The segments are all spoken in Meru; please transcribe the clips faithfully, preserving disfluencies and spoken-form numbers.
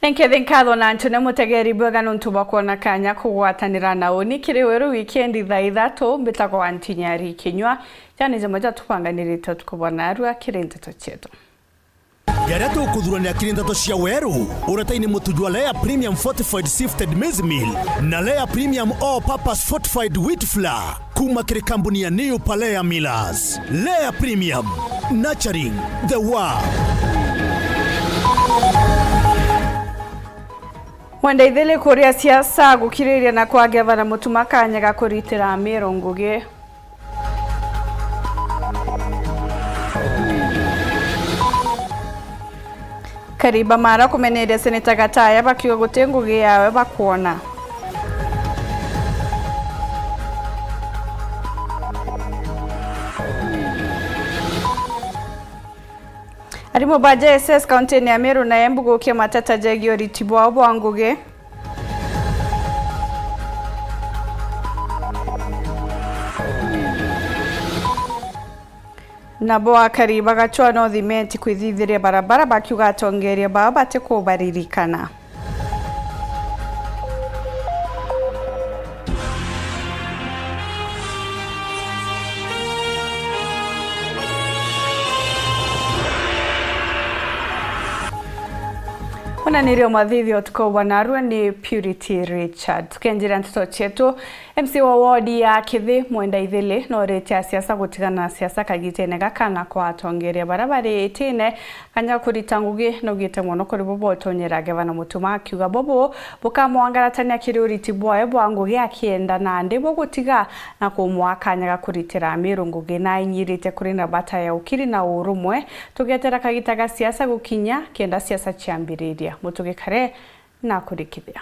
Enkethi nkatho na antu ni mutegeri bwega nuntu bwa kwona kanya kugwatanira na uni kiri Weru Wikendi thaa ithatu. Mbitagwa Antinyari Kinyua. Jani jamwe jatubanganirite tukubonaarua kiri nteto cietu. Jaria tukuthurania kiri nteto cia Weru, uretaini mutu jwa Lea Premium Fortified Sifted Maize Meal na Lea Premium All Purpose Fortified Wheat Flour. Kuma kiri kambuni ya New Palea Millers. Lea Premium, nurturing the world. Mwenda ithili kuria siasa gukiriria na kwa gavana Mutuma kanya ga kuritira Amiru ngugi. Kariba Mara kumeneria Seneta Gataya bakiuga guti ngugi yawe bakwona. Arimu ba J S S kaunti-ini ya Meru na Embu gukia mateta jegii uriti bwao bwa ngugi. Nabo akari bagacwa no thimenti kwithithiria barabara, bakiuga atongeria bao batikubaririkana. Unanirio mathithi utuku bwa narua ni Purity Richard. Tukenjira nteto cietu, M C A wa wodi ya Kithi, Mwenda Ithili, noritie asiasa gutigana na siasa kagitene gaka na kwa atongeria baria bari itine kanya kurita ngugi. Naugite mono kuri bo botonyera gavana Mutuma, akiuga bubu bukamwangaratania kiri uriti bwawe bwa ngugi, akienda nandi bo gutiga na kumwaa kanya ga kuritira Amiru ngugi, na ainyirite kuri na bata ya ukiri na urumwe. Tugetera kagita ga siasa gukinya kenda siasa ciambiriria. Mutugikare na kurikithia.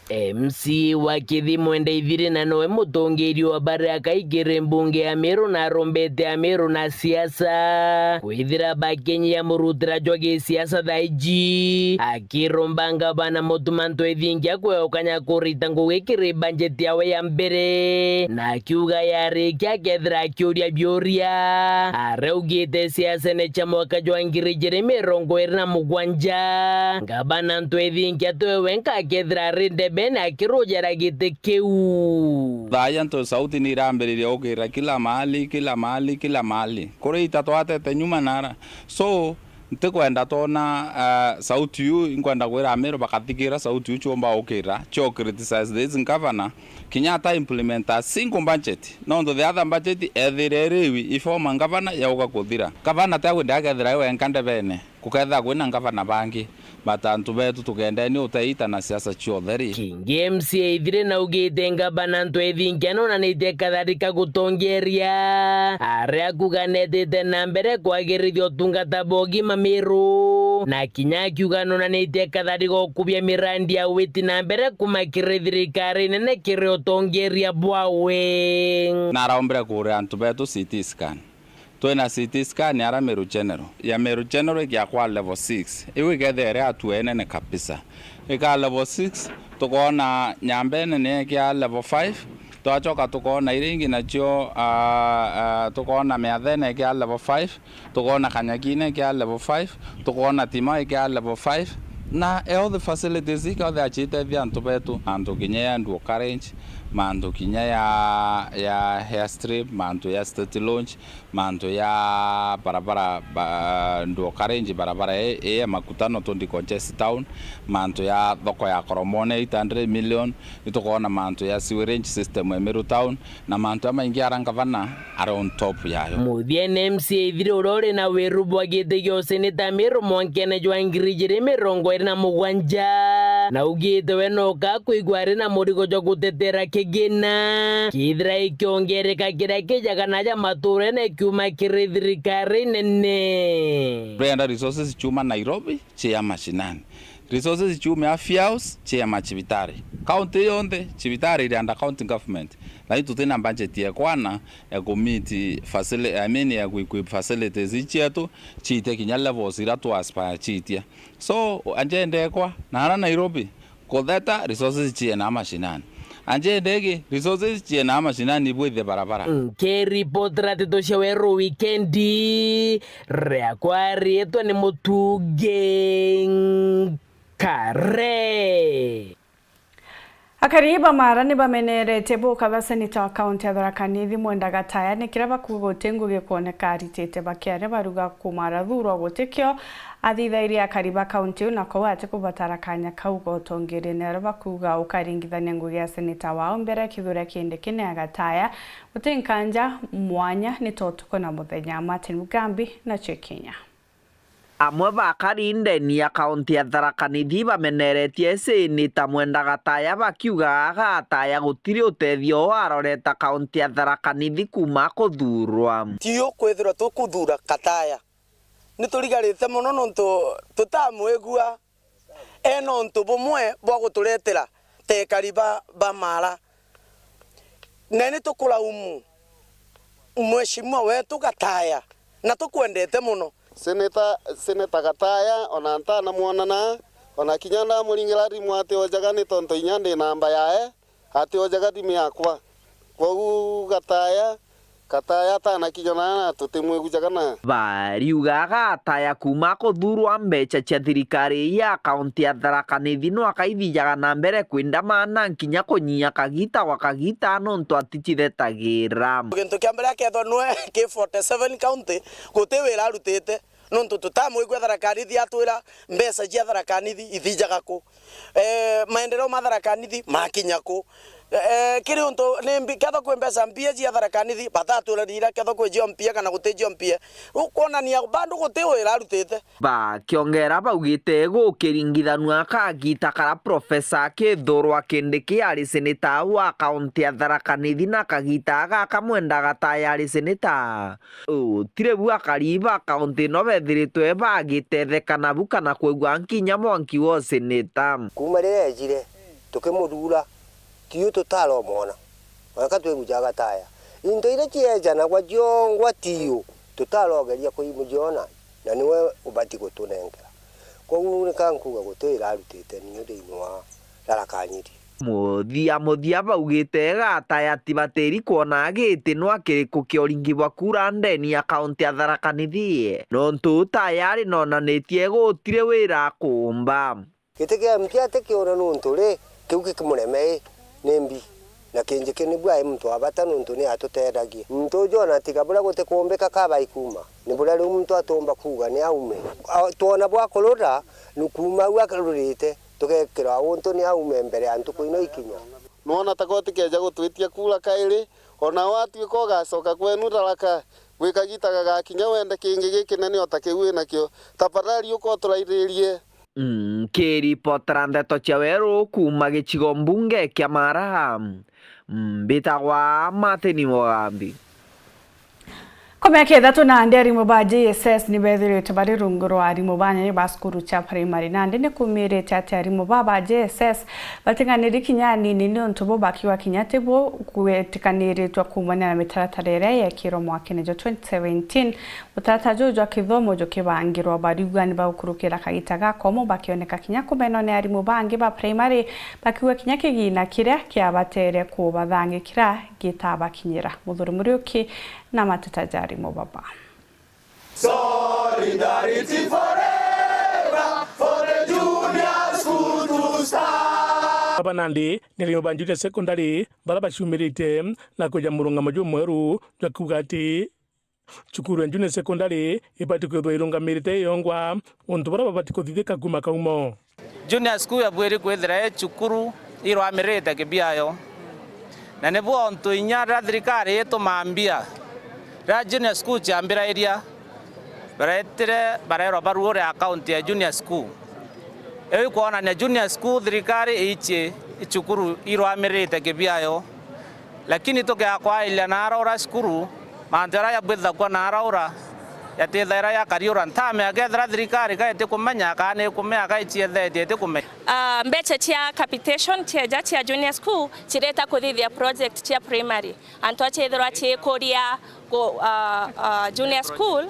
M C A wa Kithi Mwenda Ithiri na nowe mutongeria wa baria akaigire mbunge ya Meru na arombete Ameru na siasa kwithira bakinyia murutira jwa gisiasa thaa iji, akiromba ngavana Mutuma Ntwethingia kweo kanya kurita ngugi kiri bajeti yawe ya mbere, na akiuga yarikia akethira akiuria biuria. Araugite siasene cia mwaka jwa ngiri ijiri mirongo iri na mugwanja, ngavana Ntwethingia twe wenka akethira ari ndebene akirujera giti kiu. Thaa ii antu sauti ni irambiriria gukira kila mahali, kila mahali, kila mahali. Kuri ita twatete nyuma nara. So, ntikwenda twona, ah, sauti iu, inkwenda kwira Ameru bakathikira sauti iu ciumba gukira, cio criticize this governor. Kinya ata implement a single budget, nontu the other budget ethire iri iwi, i former governor yauga kuthira. Governor ti agwenda akethira e wenka ndebene. Gukethira kwina ngavana bangi, but antu betu tugendeni uteita na siasa cia utheri. Kingi M C A Ithiri naugite ngavana Ntwethingia nonanitie kathari ka gutongeria, aria akuga netite na mbere kwagirithia utungata bwa ugima Miru, na kinya akiuga nonanitie kathari ga ukubia mirandi ya witi na mbere kuma kiri thirikari nene kiri utongeria bwawe. Naraombire kuria antu betu C T scan. Twina C T scan ya Meru General. Ya Meru General ikia kwa level six. Iu ikethira iri hatua inene kabisa. Ikaa level six, tukoona Nyambene ni ikia level five, twacoka tukoona iria ingi nacio, ah, ah, tukoona Miathene ikia level five, tukoona Kanyakine ikia level five, tukoona Tima ikia level five. Na health facilities ikaothe acitethia antu betu, antu kinya ya Nduo College, mantu kinya ya, ya airstrip, mantu ya State Lodge, mantu ya barabara, ba, Nduo College, barabara i, i ya makutano to decongest town, mantu ya thoko ya Koromone eight hundred million, itukoona mantu ya sewerage system e Meru town, na mantu jamaingi ara ngavana ari on top yayo. Muthiene M C A Ithiri uria uri na wiru bwa giti gia useneta Meru mwankene jwa ngiri ijiri mirongo iri na mugwanja, naugite we noka kwigua ari na murigo jwa gutetera kigina kithira ikiongereka kiria kijaga naja maturene kiuma kiri thirikari nene. Turenda resources ciuma Nairobi, cia mashinani. Resources ciume afya house, cia macibitari. County yonthe, cibitari iri under county government. Lakini tutina budget ya kwana ya ku meet facili-, I mean, ya ku equip facilities ii cietu, ciite kinya levels ira tu aspire ciitia. So, anjendekwa, na ara Nairobi, kutheta resources ciena mashinani. Anjendeki, resources ciena mashinani ibwithie barabara. Nkiripotera nteto cia Weru Wikendi, riakwa riitwa ni Mutugi. Kare. Akari ba Mara ni bameneretie buka bwa seneta wa kaunti ya Tharaka Nithi Mwenda Gataya ni kiria bakuuga guti ngugi kwoneka aritite bakiaria baruga kuuma arathurwa gutikio athithairie akari ba kaunti iu na kou atikubatara kanya kau ga utongeria ni aria bakuuga ukaringithania ngugi ya seneta wao mbere ya kithure kindi kine ya Gataya guti nkanja mwanya ni ta utuku na muthenya. Martin Mugambi na Chekenya. Amwe ba akari ndeni ya kaunti ya Tharaka Nithi bameneretie seneta Mwenda Gataya bakiuga Gataya gutiri utethio aroreta kaunti ya Tharaka Nithi kuuma kuthurwa. Ti ukwithirwa tukuthura Gataya. Ni turigarite mono nontu tutamwigua ena untu bumwe bwa guturetera ta ekari ba, ba Mara. Na ni tukuraumu mheshimiwa wetu Gataya, na tukwendete mono. Seneta, Seneta Gataya, ona ntanamwonana, ona kinya ndamuringira thimu atiojaga ni tontu inya ndi namba yae, atiojaga thimu yakwa. Kwogu Gataya, Gataya atanakinya na tutimwigujaga na. Bariuga Gataya kuuma kuthurwa mbeca cia thirikari ya kaunti ya Tharaka Nithi no akaithijaga na mbere kwindamana nkinya kunyia kagita gwa kagita nontu aticithetagira. Gintu kia mbere akethwa nwe ki forty seven county guti wira arutite. Nontu tutamwigua Tharaka Nithi atwira mbeca cia Tharaka Nithi ithijaga ku. Eh, maendeleo ma Tharaka Nithi makinya ku. Eh, kiri untu ni mbi-, kethwa kwi mbeca mbia cia Tharaka Nithi, batatwira iria kethwa kwi cio mpia kana guti cio mpia. Riu kwonania bado guti wira arutite. Bakiongera baugite gukiringithanua kagita kara Profesa Kithure Kindiki ari seneta wa kaunti ya Tharaka Nithi na kagita gaka Mwenda Gataya ari seneta. Utire bu akari ba kaunti ino bethiritwe bagitetheka nabu kana kwigua nkinya mwanki wa useneta. Kuuma riria ejire, tukimuthuura, tiu tutaromwona, weka twiguja Gataya. Into iria ciejanagwa ciongwa tiu tutarogeria kuimuciona, na niwe ubati gutunenkera. Kwogu nika nkuuga guti wira arutite niu thiini wa Tharaka Nithi. Muthia muthia baugite Gataya ti batiri kwona giti nwa kiriku kia uringi bwa kura ndeni ya kaunti ya Tharaka Nithi, nontu Gataya ari nonanitie gutiri wira akuumba. Giti kia mpia atikiona nontu ri, kiu gikimureme i, ni mbi. Na kingi ki nibu ai muntu wa bata nontu ni atutethagia. Muntu uju ona tiga buria gutikuumbika kabai kuuma, ni buria riu muntu atuumba kuuga ni aume. A, twona bwa kurura, ni kuuma au akarurite. Tugekirwa untu ni aume mbere ya ntuku ino ikinya. Nwona ta koti keja gutwitia kura kairi, ona watuika ugacoka kwenu Tharaka, gwi kagita gagakinya wende kingi gikinene o ta kiu winakio. Tafadhali uka uturaithirie. Nkiripotera ndeto cia weru kuuma gicigo mbunge kia Mara, mbitagwa Martin Mugambi. Ku miaka ithatu nandi, arimu ba J S S ni bethirite bari rungu rwa arimu banene ba cukuru cia primary. Nandi ni kumirite ati arimu ba ba J S S bating'aniri kinya anini, niuntu bo bakiuga kinya ti bo gwetikaniritwe kuumania na mitaratara iria yeekirwe mwakene jwa twenty seventeen. Mutaratara juu jwa kithomo jukibangirwa, bariuga ni bagukurukira kagita gakomo, bakioneka kinya kumenwa ni arimu bangi ba primary, bakiuga kinya kigina kiria kiabatere kubathangikira gitabakinyira. Muthuri Muriuki na mateta ja arimu baba. Solidarity forever for the junior school to start. Baba nandi ni arimu ba junior secondary baria baciumirite na kwija murungamo jumweru jwa kuuga ati cukuru ya junior secondary ibati kwithirwa irungamirite iyongwa untu buria babati kuthithika kuuma kaumo. Junior school yabwiri kwithira i cukuru irwamirite kibiayo, na nibu untu inya riria thirikari itumaa mbia, riria junior school ciambirairia, baretire barerwa baruure account ya junior school. Iu ikwonania junior school thirikari iici i cukuru irwamirite kibiayo. Lakini tukiakwairia na araura cukuru, mantu jaria jabwithagua na araura, jatithaira jakariura. Ntamea kethira thirikari ka itikumenya, kana ni ikumea ka iciethetie itikumenya. Ah, mbeca cia capitation cieja cia junior school cireta kuthithia project cia primary. Antu acithirwa ciikuria ku, ah, ah, junior school,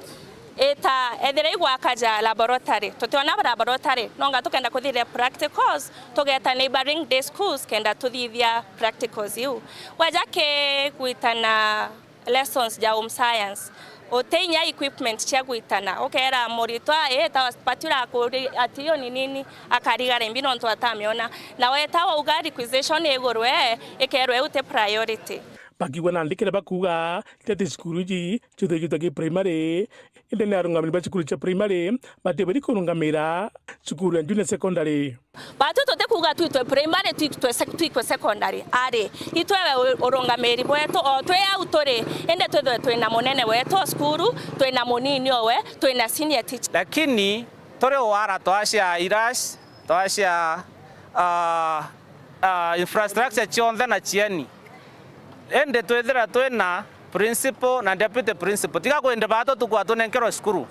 ita ethira igwaka ja laboratory, tutiona laboratory, nonga tukenda kuthithia practicals, tugeta neighboring day schools kenda tuthithia practicals iu. Gwaja ki gwitana lessons ja home science, Uti inya equipment cia gwitana, ukeera muritwa, "Ii, ta pati urakuri ati yo ni nini," akarigara imbi nontu atamiona. Na weta wauga requisition igurwe, ikerwe iu ti priority. Bakiuga nandi kiria bakuuga, ti ati cukuru iji cithitwe ki primary, indi ni arungamiri ba cukuru cia primary batibiri kurungamira cukuru ya junior secondary. Batu tutikuuga twitwe primary, twitwe sec-, twikwe secondary. Ari, itwe we u-, urungamiri bwetu, o twi au turi, indi twithwe twina munene wetu o cukuru, twina munini owe, twina senior teacher. Lakini turi wara twacia irash, twacia, ah, ah, infrastructure cionthe na cieni. Indi twithira twina principal na deputy principal. Tiga kwindi batu tukwa tunenkerwe cukuru.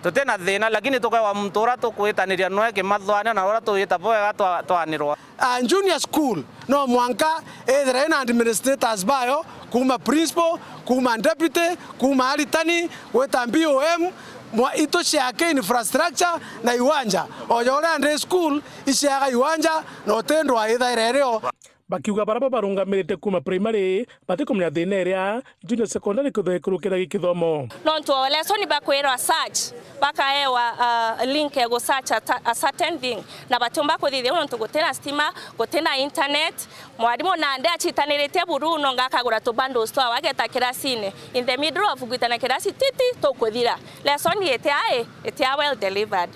Tutina thina, lakini tukewa muntu uria tukwitaniria nwe kimathwania na uria tuwita bwega twa-, twanirwa. A junior school no mwanka ithire ina administrators bayo, kuuma principal, kuuma deputy, kuuma aritani, gwita B O M, mwa-, ituciake infrastructure na iwanja. Oja uria ndi school iciaga iwanja, na utindwa ithaira irio. Bakiuga baria babarungamirite kuuma primary batikumenya thina iria junior secondary kwithirwa ikurukira gikithomo. Nontu o lesson bakwirwa search, bakaewa, uh, link ya gu search a ta-, a certain thing, na batiumba kuthithia nontu gutina stima, gutina internet. Mwarimu nandi acitaniritie buru, nonga akagura tu bundles twawe ageta kirasini. In the middle of gwitana kirasi titi tukuthira. Lesson itia i, itia well delivered.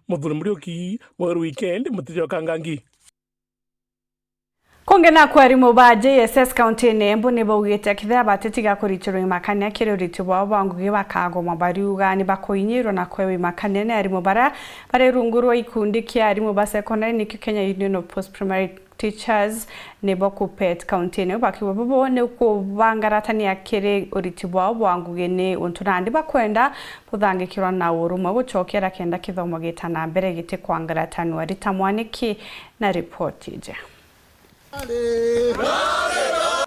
Muthuri Muriuki, Mweru Weekend, Mutiji wa Kangangi. Kungi naku, arimu ba J S S kaunti-ini Embu ni baugite kethira batitiga kuritirwa imakania kiri uriti bwao bwa ngugi bakagoma. Bariuga ni bakuinyirwa na kwewa imakania ni arimu baria bari rungu rwa ikundi kia arimu ba secondary, nikio Kenya Union of Post Primary Teachers, nibo KUPPET kaunti-ini. Bakiuga bubu ni kubangaratania kiri uriti bwao bwa ngugi, ni untu nandi bakwenda buthangikirwa na urumwe gucokera kenda kithomo gita na mbere gitikwangaratanua. Rita Mwaniki na ripoti iji.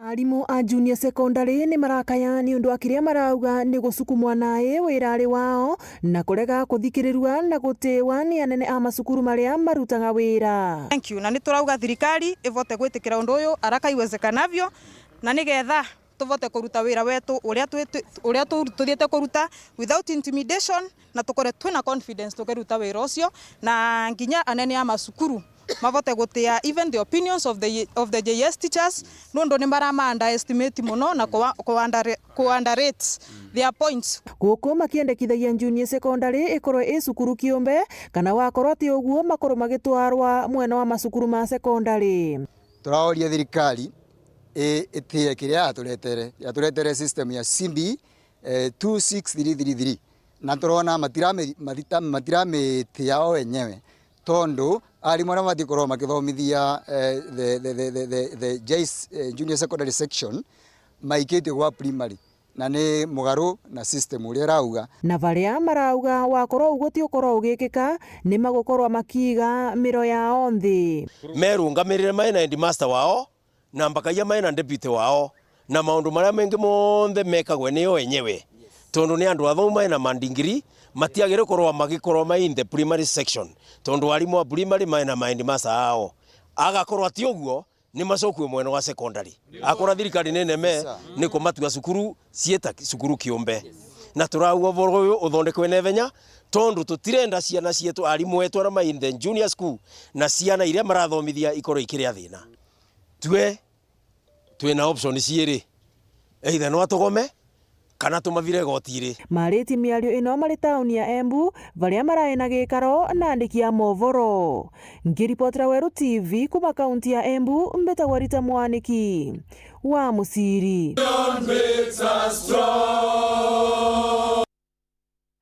Arimu a junior secondary ni marakaya ni undu wa kiria marauga ni gusukumwa nae wirari wao na kurega kuthikirirua na gutiwa ni anene a macukuru maria marutaga wira. Thank you. Na ni turauga thirikari ivote gwitikira undu uyu haraka iwezekanavyo, na nigetha tuvote kuruta wira wetu uria twi-, twi-, uria tu-, tuthiite kuruta without intimidation, na tukore twina confidence tukiruta wira ucio, na nginya anene a macukuru mavote gutia even the opinions of the, of the J S teachers, nundu ni marama underestimate mono na kuwa-, kuandare-, kuunderrate their points. Guku makiendekithagia junior secondary ikorwe i cukuru kiumbe, kana wakorwo ti uguo makorwo magitwarwa mwena wa macukuru ma secondary. Turaoria thirikari i-, itie kiria yaturetere, yaturetere system ya C B, eh, two six three three three, na turona matirami-, matita-, matiramitia o wenyewe, tondu arimu aria mabati korwo makithomithia, eh, the, the J S, eh, junior secondary section maikitio gwa primary, na ni mugaru na system uria irauga. Na baria marauga wakorwo uguo ti ukorwo ugikika, ni magukorwa makiiga miro yao nthi. Merungamirire mai na headmaster wao, na mbakagia mai na deputy wao, na maundu maria mengi monthe mekagwe nio enyewe, tondu ni andu athau mai na mandingiri, matiagire korwa magikorwa mai in the primary section, tondu arimu a primary mai na ma headmaster ao. Agakorwa ti uguo, ni macokue mwena wa secondary. Akora thirikari ni neme ni kumatua cukuru cieta cukuru kiumbe. Na turauga uvoro uyu uthondekwe na ivenya, tondu tutirenda ciana cietu, arimu etu aria mai in the junior school, na ciana iria marathomithia ikorwe ikiria thina. Tue twina option ciiri, either no atugome kana tumavire igoti-iri. Mariti miario ino mari tauni ya Embu, baria marai na gikaro na andiki a movoro. Ngiripotera Weru T V kuma kaunti ya Embu, mbitagwa Rita Mwaniki wa Muciri.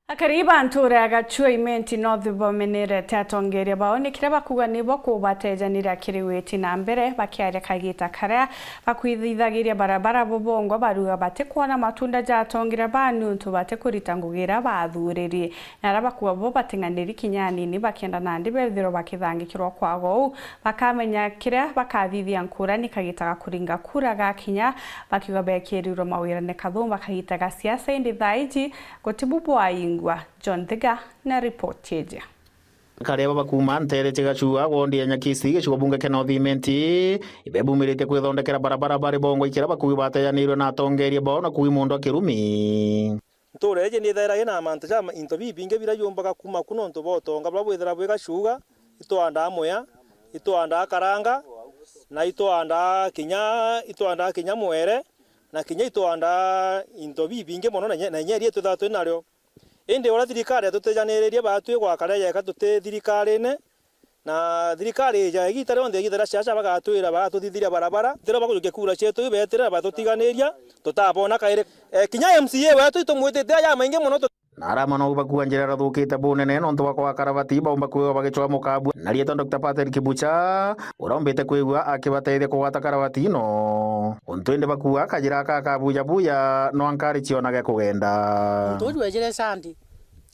Akari ba ntura ya Gachua Imenti North bamenerete atongeria bao ni kiria bakuga nibo kubatejanira kiri witi na mbere, bakiaria kagita karia bakwithithagiria barabara bubongwa, baruga batikwona matunda ja atongeria baa niuntu batikurita ngugi iria baathuririe. Na aria bakuga bo bating'aniri kinya anini, bakienda nandi bethirwa bakithangikirwa kwaga uu, bakamenya kiria bakathithia nkurani kagita ga kuringa kura gakinya, bakiuga bekirirwe mawirane kathumba kagita ga siasa, indi thaa iji guti bu bwaingwa. John Thiga na ripoti iji. Akareba bakuuma nteere cia Gacua, wondi ya Nyakisi, gicigo bunge kia North Imenti, ibebumiritie kwithondekera barabara bari bongwa ikira bakugi batejanirwe na atongeeria bao na kugi mundu a kirumi. Ntuura iji ni ithaira ina mantu ja ma-, into bibingi bira biumbaga kuuma ku nontu bwa utonga buria bwithira bwi Gacuga, itwandaa muya, itwandaa karanga, na itwandaa kinya, itwandaa kinya mwere, na kinya itwandaa into bibingi mono na nye-, na inya iria twithagwa twi nario. Indi uria thirikari yatutejaniririe baatwi gwaka ria yeka tuti thirikarine, na thirikari ija igiita rionthe, igiita ria siasa bagatwira, bagatuthithiria barabara, tira bakujukia kura cietu ibeetire na batutiganiria, tutabona kairi. Eh, kinya M C A wetu itumwitite aja maingi mono tu- Na aramana ubakua njira irathukite bunene nontu bwa kwaga karavati, baumba kwigwa bagicwa mukabu. Na rietwa Doctor Patrick Bucha, uria umbite kwigua akibateithia kugwata karavati ino. Untu indi bakua kajira aka kabujabuja, no ankari cionage kugenda. Muntu uju ejire Sunday,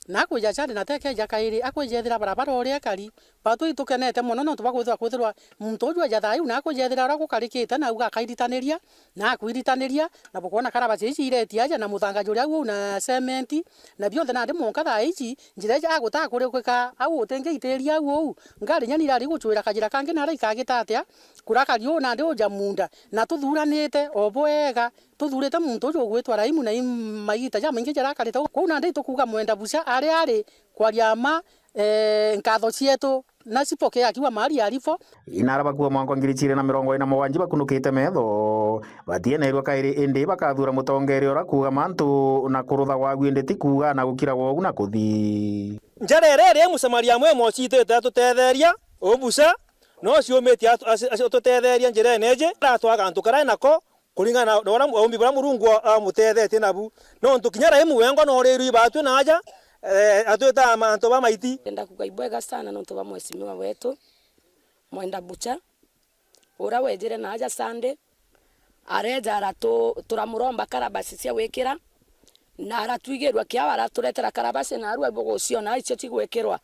na akwija Sunday na tekeja kairi, akwija ethira barabara uria ekari. Batwi tukenete mono nontu bwa kwithirwa, kwithirwa muntu uju eja thaa iu na akwija ethira uria gukarikite na auga akairitaniria, na akwiritaniria, na bukwona karabasi ici iretie aja na muthanga juria au na cement, na bionthe nandi mwanka thaa ici, njira iji agutaga kurikika au utingiitiria au uu, ngari inya nirari gucwira kajira kangi nara ikagita atia, kuraka riu nandi uja munda, na tuthuranite o bwega, tuthurite muntu uju ugwitwa Raimu na i-, magiita jamaingi jarakarite uu. Kwou nandi itukuuga Mwenda Bucha aria ari kwaria mma, eh, nkatho cietu na cipokee akiwa mahali alipo. Inara bakua mwanka ngiri ciiri na mirongo iri na mugwanja bakunukite metho, batieneirwe kairi indi bakathuura mutongeeria uria kuuga mantu na kurutha gwagu indi ti kuuga na gukira gwogu na kuthi. Njara iria iri Musamaria mwema uciitite atutetheeria, ubuca, no ciumitie atu-, aci-, aci-, atutetheeria njirene iji, aratwaa gantu karia nako, kuringana na, na uria aumbi baria Murungu a-, amutethetie nabu. Nontu kinya Raimu wengwa noorirwe ibatwi na aja, eh, atwitaga mantu ba maiti. Ndenda kuuga ibwega sana nontu bwa mheshimiwa wetu, Mwenda Bucha, uria wejire na aja Sunday, areja aratu-, turamuromba karabasi cia gwikira, na aratwigirua kiao, araturetera karabasi, na arua buguciona icio cigwikirwa.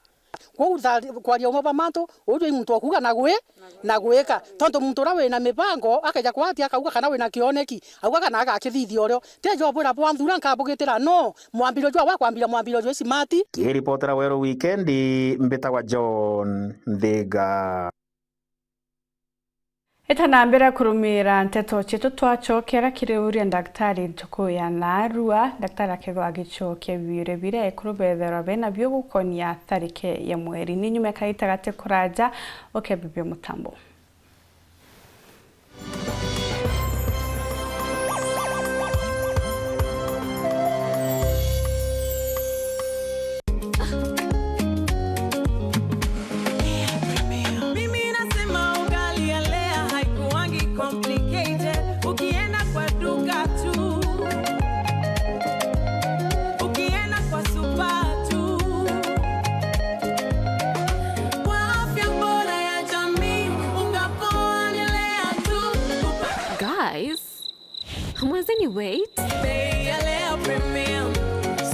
Kwou tha-, kwaria umwe bwa mantu, uju i muntu wa kuuga na gwi-, na gwika. Tontu muntu uria wina mibango, akeja kwatia akauga kana wina kioneki, auga kana agakithithia urio. Ti eja ubwira bwanthura nkabugitira, no. Mwambirio jwa gwa kwambiria mwambirio jwi smart. Kiripotera Weru Wikendi, mbitagwa John Nthiga. Itanambira kurumira nteto cietu, twacokera kiri uria ndaktari ntuku ya naarua. Ndaktari akethwa agicokia biuria biria ekuru betherwa bena bio gukonia tharike ya mweri. Ni nyuma ya kaita gati kuraja, ukebibia mutambo. Mimi nasema ugali ya Lea haikuwangi complicated. Ukienda kwa duka tu, ukienda kwa supa tu, kwa afya bora ya jamii, unga poa ni Lea tu. Guys, Mwenzeni, wait. Bei ya Lea Premium,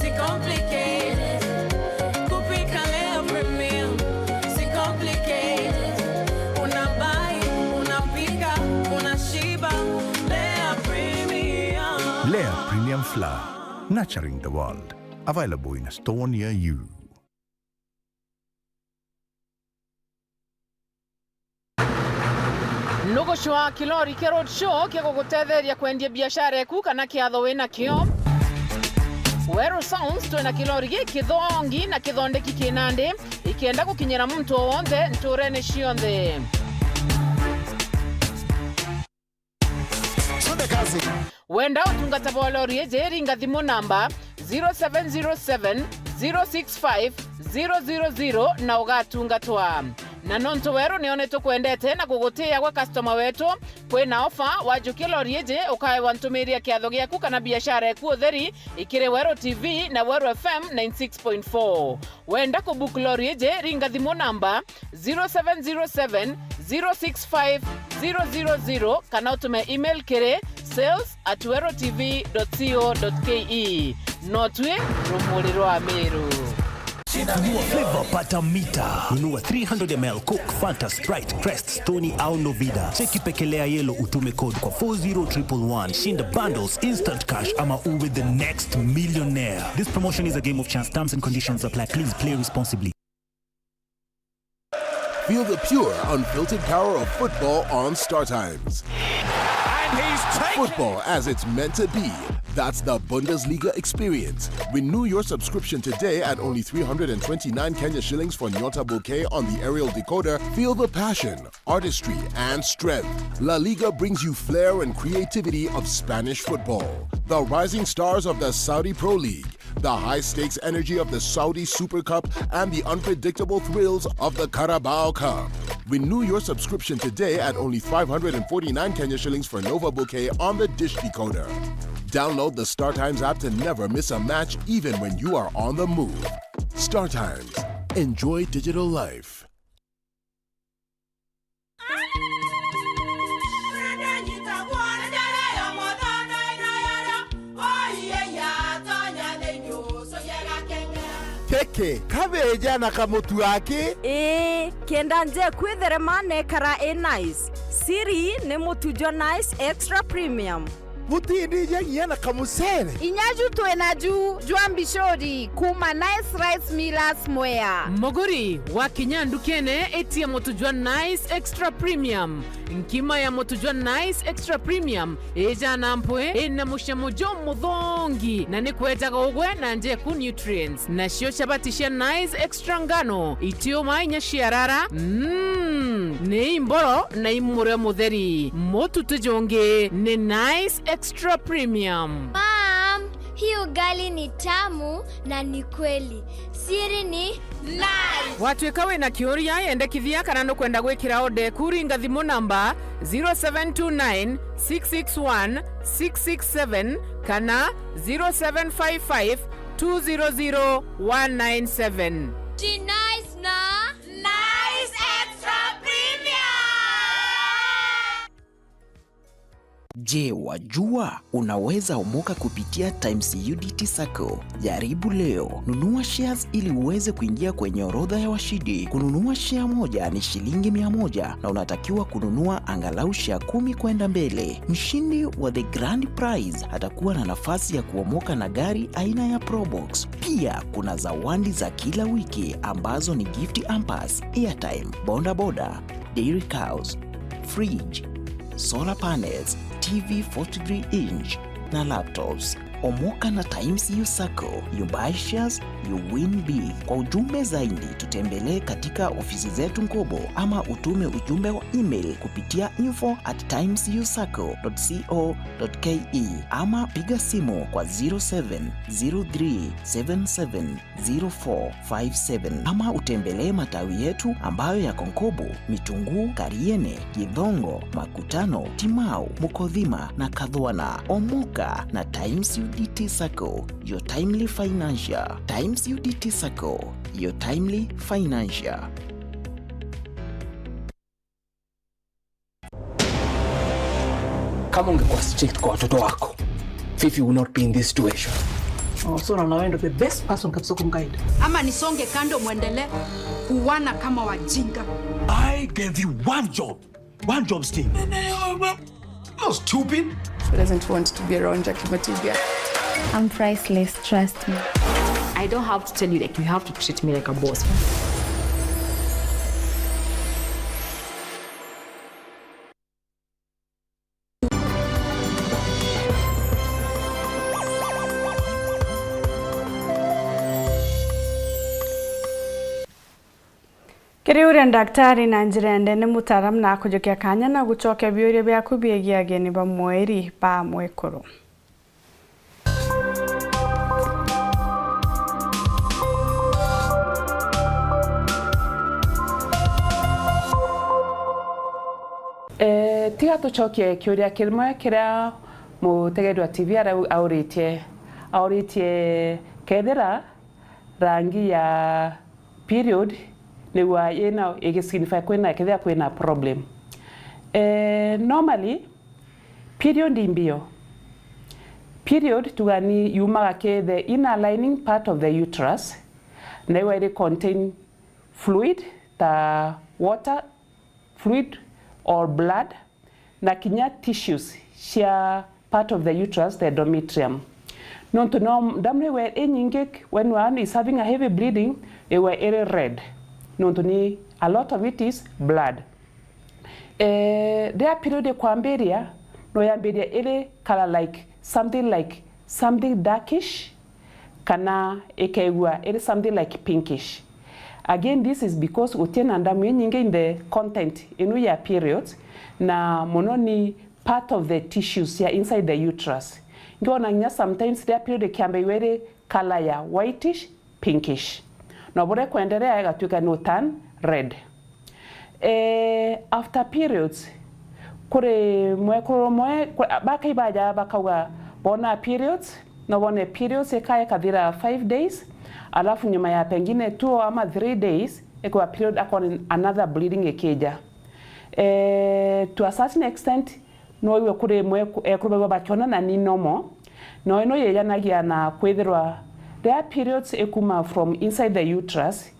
si complicated. Kupika Lea Premium, si complicated. Unabai, unapika, unashiba. Lea Premium. Lea Premium Flour, nurturing the world. Available in a store near you. Nugucwa Kilori kia Road Show kia gugutetheria kwendia biashara eku kana kiatho wina kio. Weru Sounds twina kilori gi kithongi na kithondeki ki nandi ikienda gukinyira muntu o wonthe nturene cionthe. Wenda utungata bwa lori iji, ringa thimu namba zero seven zero seven, zero six five, zero zero zero na ugatungatwa. Na nontu Weru nio nitukwendete na kugutiia gwe customer wetu, kwina ofa, wajukia lori iji, ukaewa ntumiri ya kiatho giaku kana biashara eku utheri ikiri Weru T V na Weru F M ninety six point four. Wenda kubook lori iji, ringa thimu namba zero seven zero seven, zero six five, zero zero zero kana utume email kiri sales at weru T V dot co dot K E. No twi rumuri rwa Meru. Nunua flavor, pata mita. Nunua three hundred M L Coke, Fanta, Sprite, Crest, Stony au Novida. Cheki peke Lea Yellow, utume code kwa four zero triple one. Shinda bundles, instant cash ama uwe the next millionaire. This promotion is a game of chance. Terms and conditions apply. Please play responsibly. Feel the pure, unfiltered power of football on Star Times. And he's taken Football as it's meant to be. That's the Bundesliga experience. Renew your subscription today at only three hundred and twenty-nine Kenya shillings for Nyota Bouquet on the aerial decoder. Feel the passion, artistry, and strength. La Liga brings you flair and creativity of Spanish football. The rising stars of the Saudi Pro League, the high-stakes energy of the Saudi Super Cup, and the unpredictable thrills of the Carabao Cup. Renew your subscription today at only five hundred and forty-nine Kenya shillings for Nova Bouquet on the dish decoder. Download the Star Times app to never miss a match, even when you are on the move. Star Times. Enjoy digital life. Kiki, kabeja na kamutu aki? Ii, kenda nje kwitherema nekara i nice. Siri ni mutu jwa Nice Extra Premium. Butindija nginya na kamucere. Inya ju twina ju jwa mbicuri kuuma Nice Rice Millers Mwea. Muguri, wakinya ndukene, itia mutu jwa Nice Extra Premium. Nkima ya mutu jwa Nice Extra Premium ijana mpwi, ina mucamo jumuthongi, na ni kwejaga ugwe na njeku nutrients. Nacio chabati cia Nice Extra ngano, itiuma inya ciarara, mm, ni imboro na imurio mutheri. Mutu ti jungi, ni Nice Extra Premium. Mom, hii ugali ni tamu na ni kweli. Siri ni Nice. Watuika wina kiuria, yendekithia kana nukwenda gwikira order eku, ringa thimu namba zero seven two nine, six six one, six six seven kana zero seven five five, two zero zero, one nine seven. Ji Nice na Nice Extra Premium. Je, wajua unaweza omoka kupitia Times U D T Sacco? Jaribu leo. Nunua shares ili uweze kuingia kwenye orodha ya washindi. Kununua share moja ni shilingi mia moja na unatakiwa kununua angalau share kumi kwenda mbele. Mshindi wa the grand prize atakuwa na nafasi ya kuomoka na gari aina ya Probox. Pia kuna zawadi za kila wiki ambazo ni gift hampers, airtime, boda boda, dairy cows, fridge, solar panels, T V forty-three inch na laptops. Omoka na Times U Sacco, you buy shares, you win big. Kwa ujumbe zaidi, tutembelee katika ofisi zetu Nkobo ama utume ujumbe wa email kupitia info at times u sacco dot co dot ke ama piga simu kwa zero seven zero three seven seven zero four five seven, ama utembelee matawi yetu ambayo yako Nkobo, Mitunguu, Kariene, Githongo, Makutano, Timau, Mukothima na Kathwana. Omoka na Times U D T Sacco, your timely financial. Times U D T Sacco, your timely financial. Kama ungekuwa strict kwa watoto wako, Fifi would not be in this situation. Oh, so unaona wewe ndo the best person kabisa kumguide. Ama nisonge kando, mwendelee kuwana kama wajinga. I gave you one job. One job, Steve. You're stupid. Who doesn't want to be around Jackie Matibia? I'm priceless, trust me. I don't have to tell you, like, you have to treat me like a boss. Kiri uria ndaktari na njira ya ndene mutaaramu na akujukia kanya na gucokia biuria biaku biegie ageni ba mweri ba mwekuru. Eh, tiga tucokie kiuria kimwe kiria mutegeri wa T V arau auritie. Auritie kethira rangi ya period nigua yina igisignify kwina, kethira kwina problem. Eh, normally, period imbio. Period tugani yumaga ki the inner lining part of the uterus, na iwa iri contain fluid ta water, fluid or blood, na kinya tissues cia part of the uterus, the endometrium. Nontu no damu iwe inyingi, when one is having a heavy bleeding, iwe iri red. Nontu ni a lot of it is blood. Eh, riria period ikwambiria, no yambiria iri color like something, like something darkish, kana ikaigua iri something like pinkish. Again, this is because gutina ndamu inyingi in the content inu ya periods, na muno ni part of the tissues ya inside the uterus. Ngiona nginya sometimes riria period ikiambaigua iri color ya whitish, pinkish. Na buria kwenderea igatuika no turn red. Eh, after periods, kuri mwekuru umwe, kuri, bakai baja bakauga bona periods, no bone periods ikaya ikathira five days, alafu nyuma ya pengine two ama three days, ikwa period akona another bleeding ikija. Eh, to a certain extent, no iwe kuri imwe ku-, ekuru baiwa bakiona na ni normal. No ino yejanagia na kwithirwa riria periods ikuma from inside the uterus,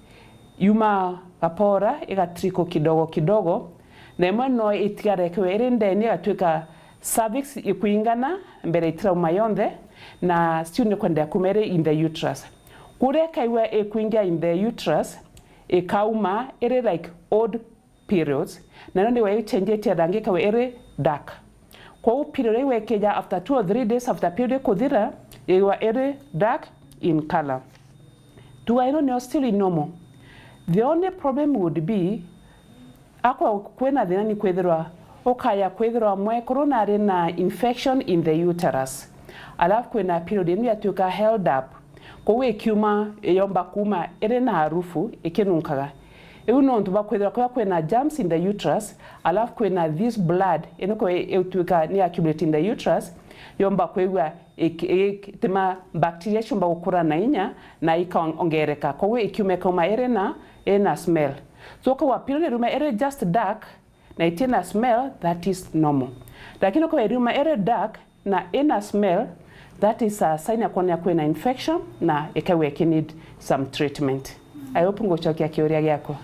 yuma gapora, igatriko kidogo kidogo, na imwe no itigara ikiwe iri ndeni, igatuika cervix ikwingana mbere itirauma yonthe, na still ni kwenderea kuma iri in the uterus. Kuria ikaigua ikwingia in the uterus, ikauma iri like odd periods, na ino niwe ichenjetie rangi ikawa iri dark. Kwou period iu ikija after two or three days after period ikuthira, iwa iri dark in color. Tuga ino nio still normal. The only problem would be, akwa kwina thina ni kwithirwa, ukaya kwithirwa mwekuru nari na infection in the uterus. Alafu kwina period ino yatuika held up. Kwou ikiuma, iyomba kuuma iri na harufu ikinunkaga. Iu nontu bwa kwithirwa kuria kwina germs in the uterus, alafu kwina this blood, ino kwa iutuika ni accumulate in the uterus, yomba kwigua iki-, iki-, tima bacteria ciumba gukura na inya na ikaongereka. Kwou ikiuma ikauma iri na, iri na smell. So kwa period iriuma iri just dark na itina smell, that is normal. Lakini kwa iriuma iri dark, na ina smell, that is a sign ya kuonania kwina infection na ikawa iki need some treatment. I hope ngucokia kiuria giaku.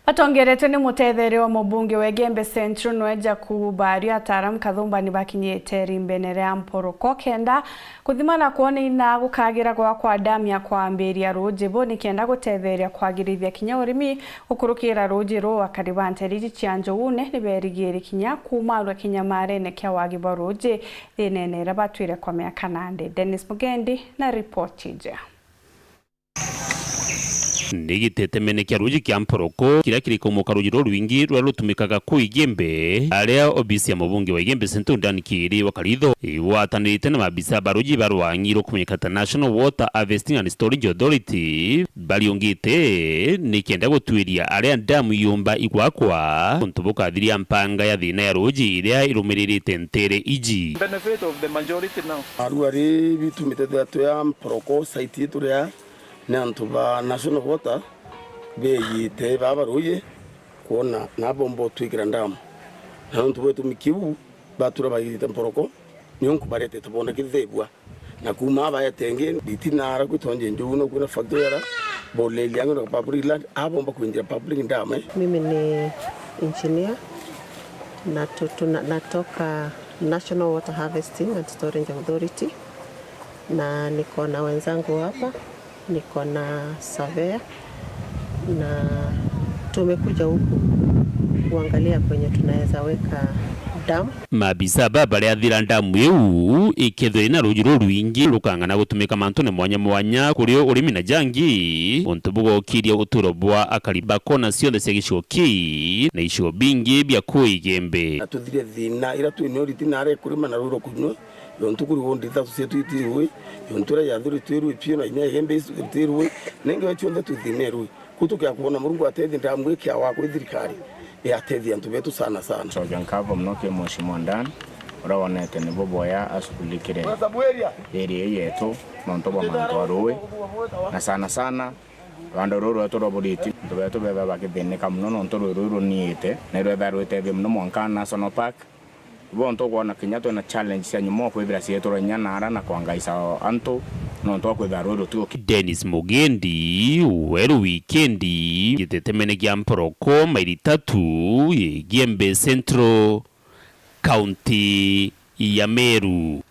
Batongeretwe ni mutetheria wa mubunge wa Igembe Central, noe Jakubu Bario, ataaramu kathumbani bakinyite rimbene ria Mporoko kenda kuthima na kwona ina gukagira gwakwa damu ya kwambiria ruuji bu, ni kenda gutetheria kwagirithia kinya urimi gukurukira ruuji ruu. Akari ba nteere iji cia Njoguune ni berigiri kinya kuumarua kinyamarene kia wagi bwa ruuji thinene iria batwire kwa miaka nandi. Dennis Mugendi na ripoti iji. Ni gitetemene kia ruuji kia Mporoko, kiria kiri kauma karuuji rurwingi ruria rutumikaga ku Igembe, aria obisi ya mubunge wa Igembe Central Dan Kiiri wa Karitho igwatanirite na maabisa ba ruuji ba rwang'i rukumenyeka ta National Water Harvesting and Storage Authority bariungite ni kenda gutwiria aria damu yumba igwakwa, untu bukathiria mpanga ya thina ya ruuji iria irumiririte nteere iji. Benefit of the majority now. Aruari bitu mitete yetu ya Mporoko, site yetu ria ni antu ba National Water beeyite baba ruuji kwona na bomba utwikira ndamu. Na nontu bwa gitumi kiu, batura baigite Mporoko, niunku baretete bona kithebua. Na kuuma aba etenge, itina ara kwitonje njuu no kwina factory ara, boleli angu na public land, abomba kwinjira public ndamu, eh. Mimi ni engineer, na tu-, tuna-, natoka National Water Harvesting and Storage Authority, na niko na wenzangu hapa. Niko na surveyor na tumekuja huku kuangalia kwenye tunaweza weka dam. Maabisa baba bariathira ndamu iu ikethirwa ina ruuji rurwingi rukang'ana gutumika mantune mwanya mwanya kuri urimi na jangi, untu bugokiria uturo bwa akari ba kona cionthe cia gicigo kii na icigo bingi bia ku Igembe. Na tuthire thina ira twinio ritina aria kurima na ruru kunywa. Yontu kuri wondi ithatu cietu iti rui, yontu iria yathuritwe rui piu na inya Igembe iti rui, nengi we cionthe twithine rui. Ku tukia kwona Murungu atethia ndamu ikia wakwa i thirikari, iatethia antu betu sana sana. Cokia nkatho mono ki Mheshimiwa Dan, uria wonete ni buboya ashughulikire area ii yetu, nontu bwa mantu a rui, na sana sana rwanda ruru rwetu rwa Buriti. Antu betu betha bakithinika mono nontu rui ruu runiite, na irwetha rwitethia mono mwanka National Park. Ibo ntukwona kinya twina challenge cia nyuma kwithira cieturo inya naara na kwangaisa antu, nontu wa kwithira rwi rutio. Dennis Mugendi, Weru Wikendi, gitetemene kia Mporoko, maili tatu, Igembe Central. kaunti ya Meru.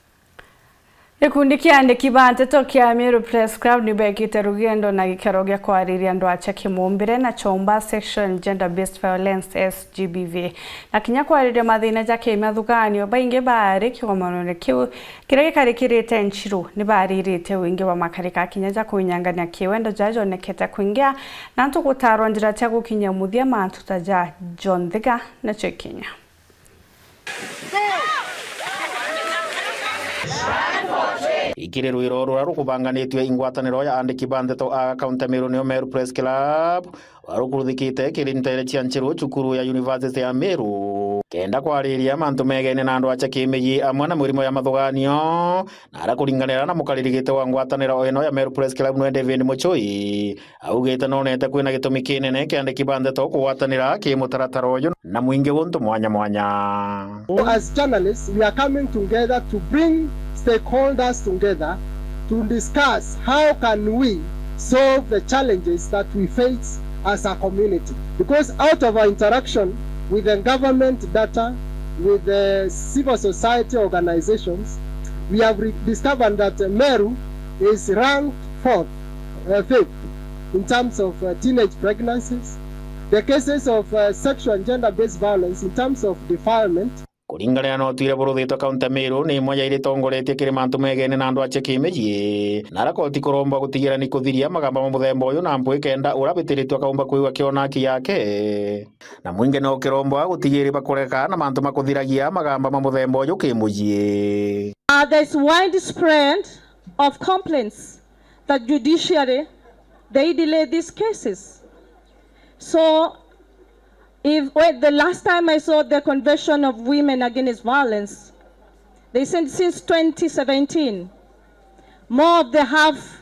Gikundi kia andiki ba nteto kia Meru Press Club ni beekite rugendo na gikaro gia kwariria andu acha kimumbire na chomba Sexual and Gender Based Violence, S G B V, na kinya kwariria mathina ja kimathuganio. Baingi baari kigomanone kiu kiria gikarikirite Nchiru ni baririte wingi wa makarika kinya ja kuinyangania kiwendo ja jonekete kwingia na antu gutarwa njira cia gukinyia muthia mantu ta ja John Thiga na Choi Kenya. Ikiri rwiro ruria rukubanganitue i ngwataniro ya andiki ba nteto a kaunti ya Meru, niyo Meru Press Club, ruria rukuruthikite kiri ntere cia Nchiru, cukuru ya University ya Meru, kenda kwariria mantu megene na andu acha kimiji amwe na mirimo ya mathuganio, na aria kuringanira na mukariri giti wa ngwataniro ino ya Meru Press Club, niwe David Muchoi, augite nonete kwina gitumi kinene kia andiki ba nteto kugwatanira kimutaratara uyu na mwingi guntu mwanya mwanya. As journalists, we are coming together to bring stakeholders together to discuss how can we solve the challenges that we face as a community. Because out of our interaction with the government data, with the civil society organizations, we have re-, discovered that Meru is ranked fourth, uh, fifth in terms of, uh, teenage pregnancies, the cases of, uh, sexual and gender-based violence in terms of defilement. Kuringana na utwire buruthitwe, kaunti ya Meru ni imwe ya iria itongoretie kiri mantu megene na andu acha kimiji, na aria koti kurombwa gutigira ni kuthiria magamba ma muthemba uyu na mpwi kenda uria abitiritwe akaumba kwigua kiona haki yake. Na mwingi no kirombwa gutigiri bakureka na mantu makuthiragia magamba ma muthemba uyu kimucii. Uh, there's widespread of complaints that judiciary, they delay these cases. So, if, well, the last time I saw the Convention of Women Against Violence, they said since twenty seventeen, more of the half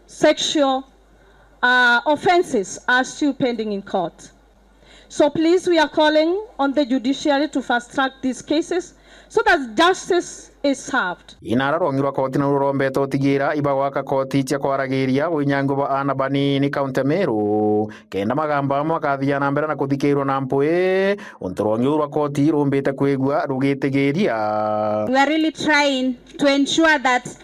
sexual, uh, offenses are still pending in court. So please, we are calling on the judiciary to fast track these cases so that justice is served. Inara rwongi rwa koti na rurombete utigira ibagwaka koti cia kwaragiria winyangu bwa ana banini kaunti ya Meru, kenda magamba amwe makathia na mbere na kuthikirwa na mpwi, untu rwongi ruu rwa koti rumbite kwigua rugitigiria. We are really trying to ensure that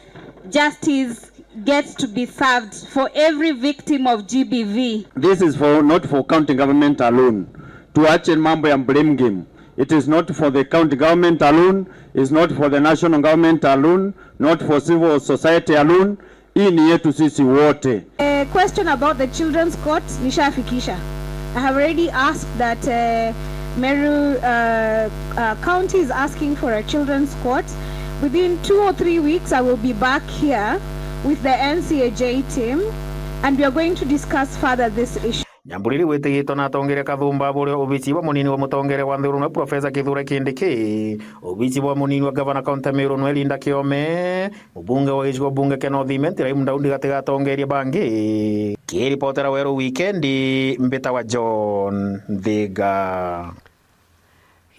justice gets to be served for every victim of G B V. This is for, not for county government alone. Tuache mambo ya blame game. It is not for the county government alone, it's not for the national government alone, not for civil society alone. Hii ni yetu sisi wote. A question about the children's court, nishafikisha. I have already asked that, uh, Meru, uh, uh, County is asking for a children's court. Within two or three weeks, I will be back here with the N C A J team, and we are going to discuss further this issue. Nyamburi riu itigitwe na atongeria kathumba buria obici bwa munini wa mutongeria wa nthiguru nwe Professor Kithure Kindiki, obici bwa munini wa gavana kaunti ya Meru nwe Linda Kiome, mubunge wa gicigo bunge kia North Imenti Rahim Daudi gati ga atongeria bangi. Kiripotera Weru Wikendi, mbitawa John Nthiga.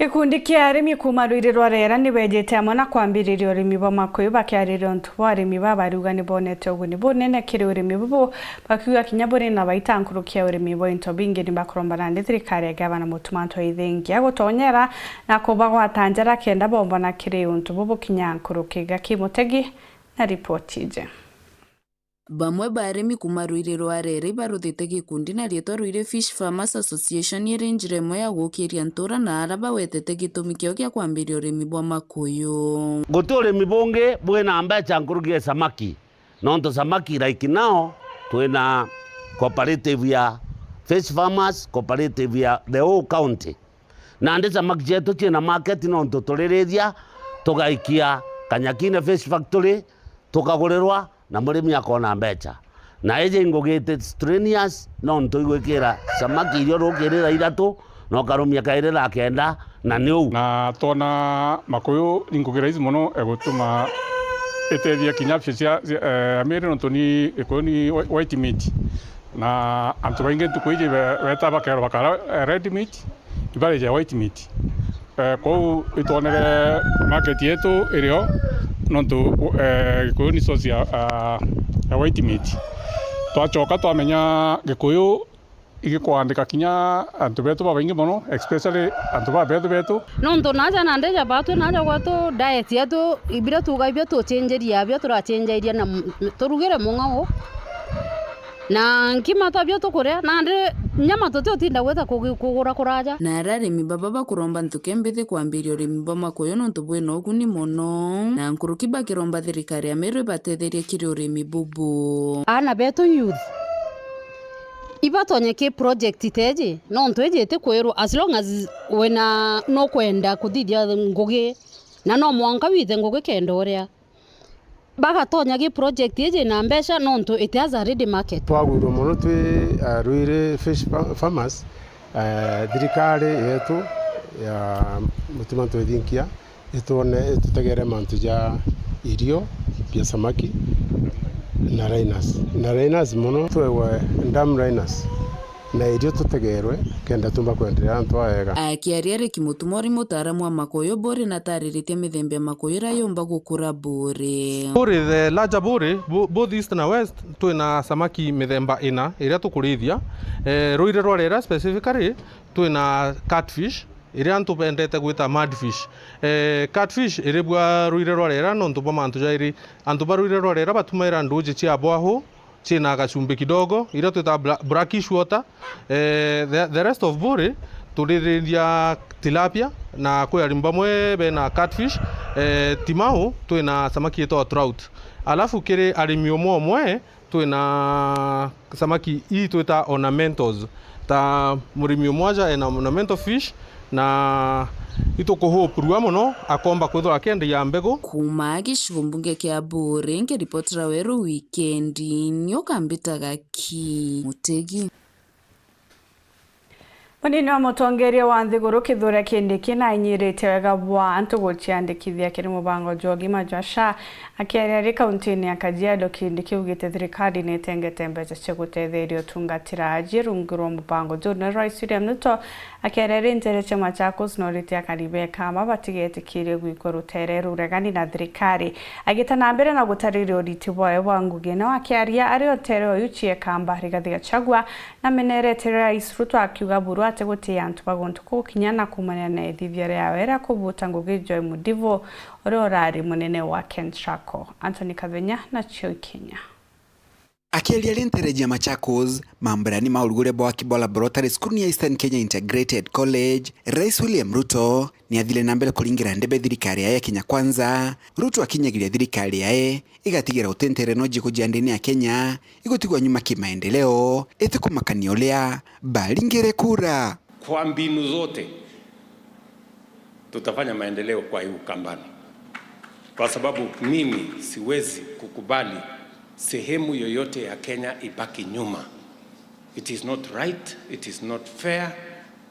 Gikundi kia arimi kuuma rwiri rwa Rera ni beejite amwe na kwambiriria urimi bwa makuyu. Bakiariria untu bwa arimi baba, bariuga ni bonete uguni bunene kiri urimi bubu, bakiuga kinya buri na baita nkuruki ya urimi bwa into bingi. Ni bakuromba nandi thirikari ya gavana Mutuma M'Ethingia gutonyera na kubagwata njara kenda bombana kiri untu bubu kinya nkuruki. Gaki Mutegi na ripoti iji. Bamwe ba arimi kuuma rwiri rwa Rere ibaruthite gikundi na riitwa Rwiri Fish Farmers Association iri njira imwe ya gukiria ntura na ara bawetete gitumi kiao gia kwambiria urimi bwa makuyu. Guti urimi bungi bwina mbeca nkuruki ya samaki, nontu samaki, like now, twina cooperative ya fish farmers, cooperative ya the whole county. Nandi samaki cietu ciina market nontu turirithia, tugaikia Kanyakine Fish Factory, tukagurirwa na murimi akona mbeca. Na iji ngugi iti strenuous, nontu igwikira samaki irio rukirira ithatu, na ukarumia kairi thaa kenda, na ni uu. Na twona makuyu ni ngugi rahisi mono egutuma itethia kinya afya cia, cia, eh, ya miri, nontu ni gikuyu ni whi-, white meat. Na antu baingi ntuku iji be-, beta bakerwa bakara, eh, red meat, ibarija white meat. Eh, kwou itwonere market yetu irio, nontu, eh, gikuyu ni source ya, ah, ya white meat. Twacoka twamenya gikuyu igikwandika kinya antu betu babaingi mono, especially antu ba betu betu. Nontu naja nandi ja batwi naja gwetu, diet yetu, ibira tuuga ibio tuchinjiria, ibio turachinjairia na m-, turugire mung'ao. Na nkima tabio tukuria, nandi nyama tutiutinda gwita kugi-, kugura kuraja. Na aria arimi baba bakuromba nthuke mbithi kwambiria urimi bwa makuyu nontu bwina uguni mono, na nkuruki bakiromba thirikari ya Meru ibatetherie kiri urimi bubu. Aana betu youth, ibatonye ki project teji, nontu iji itikwirwa, as long as wina, nukwenda kuthithia ngugi, na no mwanka withe ngugi kenda uria. Bagatonya gi project iji na mbeca nontu it has a ready market. Twagwirwe mono twi, eh, Ruiri fish fa-, farmers, eh, thirikari yetu ya Mutima Ntwithinkia itwone, itutegere mantu ja irio bia samaki na liners. Na liners mono twewe dam liners. Na irio tutegerwe kenda tumba kwenderea antu aega. Akiaria Ricky Mutumori, mutaaramu wa makuyu Buuri, natariritie mithemba ya makuyu iria yumba gukura Buuri. Buuri, the larger Buuri, bo-, both east na west, twina samaki mithemba ina iria tukurithia. Eh, Ruiri rwa Riera specifically, twina catfish, iria antu bendete gwita mudfish. Eh, catfish iri bwa Ruiri rwa Riera nontu bwa mantu jairi. Antu ba Ruiri rwa Riera batumaira nduji cia bwahu, ciina gachumbi kidogo, iria twita bla-, brackish water. Eh, the, the rest of Buuri, turithia tilapia, na kwi arimi bamwe bena catfish. Eh, Timau, twina samaki yitwa trout. Alafu kiri arimi umwe umwe, twina samaki ii twita ornamentals. Ta murimi umwe aja ena ornamental fish, na itukuhope rua mono akomba kwithirwa akiendia mbegu. Kuuma gicigo mbunge kia Buuri, nkiripotera Weru Wikendi, ni ukambitaga ki Mutegi. Munini wa mutongeria wa nthiguru Kithure Kindiki nainyiritie wega bwa antu guciandikithia kiri mubango jwa ugima jwa SHA. Akiaria ari kauntini ya Kajiado, Kindiki augite thirikari ni itengete mbeca cia gutetheria utungatira aji rungu rwa mubango juu, na Rais William Ruto akiaria ari ntere cia Machakos na uriti akari bekamba batigetikirie gwikua rutere ruregani na thirikari. Agita na mbere na gutariria uriti bwawe bwa ngugi, na akiaria ari utere uyu Chiekamba Rigathi Gachagua namenerete Rais Ruto akiuga buru atigutia antu ba guntu kuu kinya na kuumania na ithithia riawe ria kubuta ngugi Joy Mudivu, uria urari munene wa Kentraco. Anthony Kathenya na Cio Kenya. Akiaria ri ntereji ya Machakos, mamburani ma urugure bwa waki bwa laboratory cukuru ya Eastern Kenya Integrated College, Rais William Ruto ni athire na mbere kuringira ndebe thirikari yae ya Kenya Kwanza. Ruto akinyagiria thirikari yae igatigira guti ntere no jikujia ndene ya Kenya igutigwa nyuma kimaendeleo, itikumakania uria baringire kura. Kwa mbinu zote, tutafanya maendeleo kwa hii Ukambani, kwa sababu mimi siwezi kukubali sehemu yoyote ya Kenya ibaki nyuma. It is not right, it is not fair,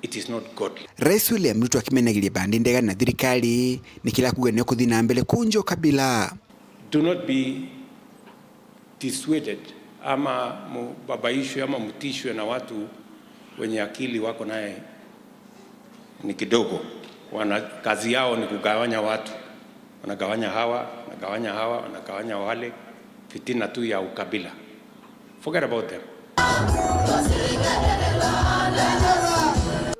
it is not godly. Rais William Ruto akimenagiria bandi ndega na thirikari, ni kila kuga ni kuthi na mbere kunja ukabila. Do not be dissuaded ama mubabaishwe ama mtishwe na watu wenye akili wako naye ni kidogo. Wana, kazi yao ni kugawanya watu, wanagawanya hawa, wanagawanya hawa, wanagawanya wale, fitina tu ya ukabila. Forget about them.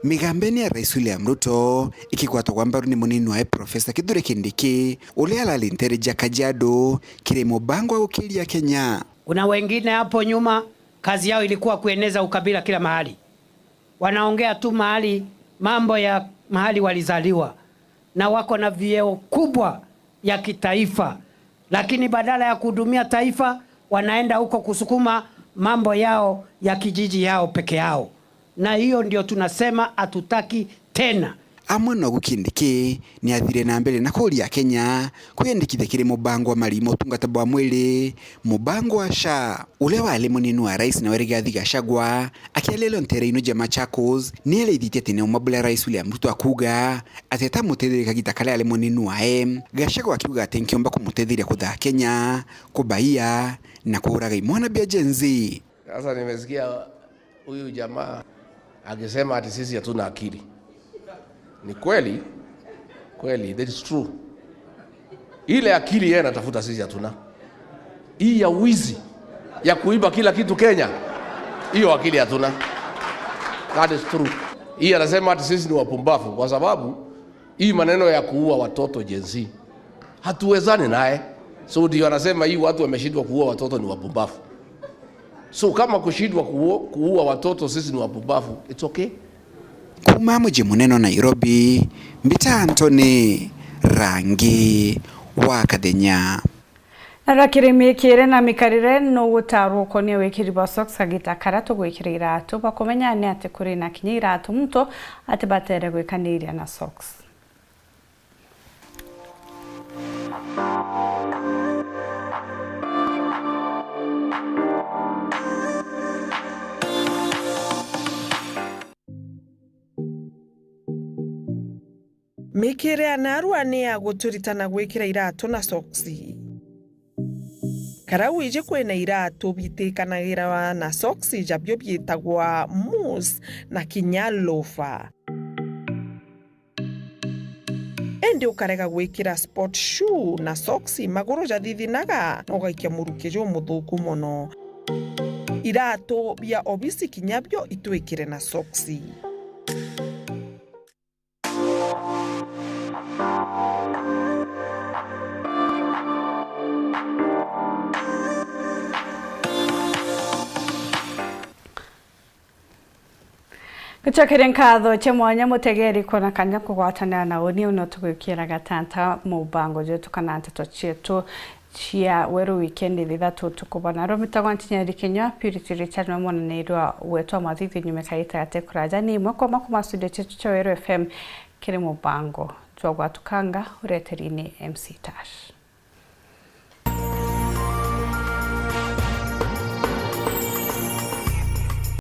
Migambene ya Rais William Ruto ikigwatagwa mbaru ni munini wae Profesa Kithure Kindiki, uria arari ntereji ya Kajiado kiri mubango wa gukiria Kenya. Kuna wengine hapo nyuma, kazi yao ilikuwa kueneza ukabila kila mahali. Wanaongea tu mahali, mambo ya mahali walizaliwa, na wako na vyeo kubwa ya kitaifa, lakini badala ya kuhudumia taifa, wanaenda huko kusukuma mambo yao ya kijiji yao peke yao. Na hiyo ndio tunasema hatutaki tena. Amwe nogu Kindiki ni athire na mbere na kuria Akenya kwiyandikithia kiri mubango wa marima utungata bwa mwiri, mubango wa SHA. Uria wari munini wa rais nawe Rigathi Gachagua, akiaria rio ntere ino ja Machakos, ni araithitie ati ni uma buria Rais William Ruto akuga ati atamutetheria kagita karia ari munini wae. Gachagua akiuga ati nkiumba kumutetheria kuthaa Kenya, kubaia na kuuraga imwana bia Gen Z. Sasa nimesikia huyu jamaa akisema ati sisi hatuna akili. Ni kweli? Kweli, that is true. Ile akili yeye anatafuta sisi hatuna. Hii ya wizi, ya kuiba kila kitu Kenya, hiyo akili hatuna. That is true. Hii anasema ati sisi ni wapumbavu kwa sababu hii maneno ya kuua watoto Gen Z, hatuwezani naye. So ndio anasema hii watu wameshindwa kuua watoto ni wapumbavu. So kama kushindwa kuua, kuua watoto sisi ni wapumbavu, it's okay. Kuuma muji munene wa Nairobi, mbita Anthony Rangi wa Kathenya. Na rwa kirimi kiri na mikarire nugutarwo ukonia wikiri bwa socks kagita karia tugwikira iratu. Bakumenya ni ati kuri na kinya iratu muntu atibatere gwikaniria na socks. Mikire ya narua ni ya guturitana gwikira iratu na soksi. Karau iji kwina iratu bitikanagira na soksi, jabio biitagwa moose na kinya loafer. Indi ukarega gwikira sport shoe na soksi, maguru jathithinaga na ugaikia muruki jumuthuku mono. Iratu bia obisi kinya bio itwikire na soksi. Gucokeria nkatho cia mwanya mutegeri kwona kanya kugwatanira na uni uno tugwikira gatanta mubango jetu kana nteto cietu cia weru wikendi thithatu tukubona. Rumitagwa ntinyeri kinywa, Purity Richard no mwananirwa wetu wa mathithi nyume kaita gate kuraja ni imwe kwa makuma studio cietu cia Weru F M kiri mubango jwa gwatukanga ureteri ni M C Tash.